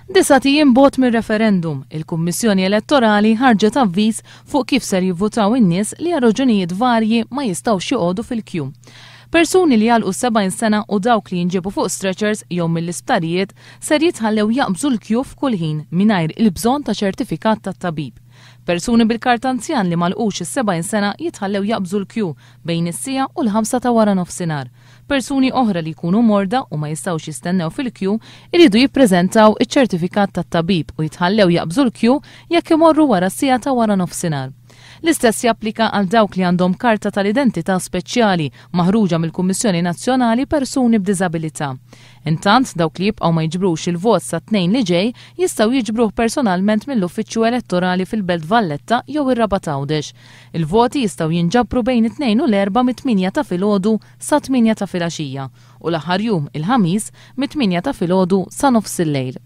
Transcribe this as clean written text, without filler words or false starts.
Disat ijiem bogħod mir-referendum, il-Kummissjoni Elettorali ħarġet avviż fuq kif ser jivvutaw in-nies li għal raġunijiet varji ma jistgħux joqogħdu fil-kju. Persuni li għalqu 70 sena u dawk li jinġiebu fuq stretchers jew mill-isptarijiet ser jitħallew jaqbżu l-kju f'kull ħin mingħajr il-bżonn ta' ċertifikat tat-tabib. Persuni bil-karta anzjan li m'għalqux is-70 sena jitħallew jaqbżu l-kju bejn is-siegħa u l-ħamsa ta' wara nofsinhar. Persuni oħra li jkunu morda u ma jistgħux jistennew fil-kju jridu jippreżentaw iċ-ċertifikat tat-tabib u jitħallew jaqbżu l-kju jekk imorru wara s-siegħa ta' wara nofsinhar. L-istess japplika għal dawk li għandhom karta tal-identità speċjali maħruġa mill-Kummissjoni Nazzjonali Persuni b'Diżabilità. Intant, dawk li jibqgħu ma jiġbrux il-vot sat-Tnejn li ġej jistgħu jiġbruh personalment mill-Uffiċċju Elettorali fil-Belt Valletta jew ir-Rabat Għawdex. Il-voti jistgħu jinġabru bejn it-Tnejn u l-Erbgħa mit-tmienja ta' filgħodu sat-tmienja ta' filgħaxija u l-aħħar jum, il-Ħamis, mit-tmienja ta' filgħodu sa nofsillejl.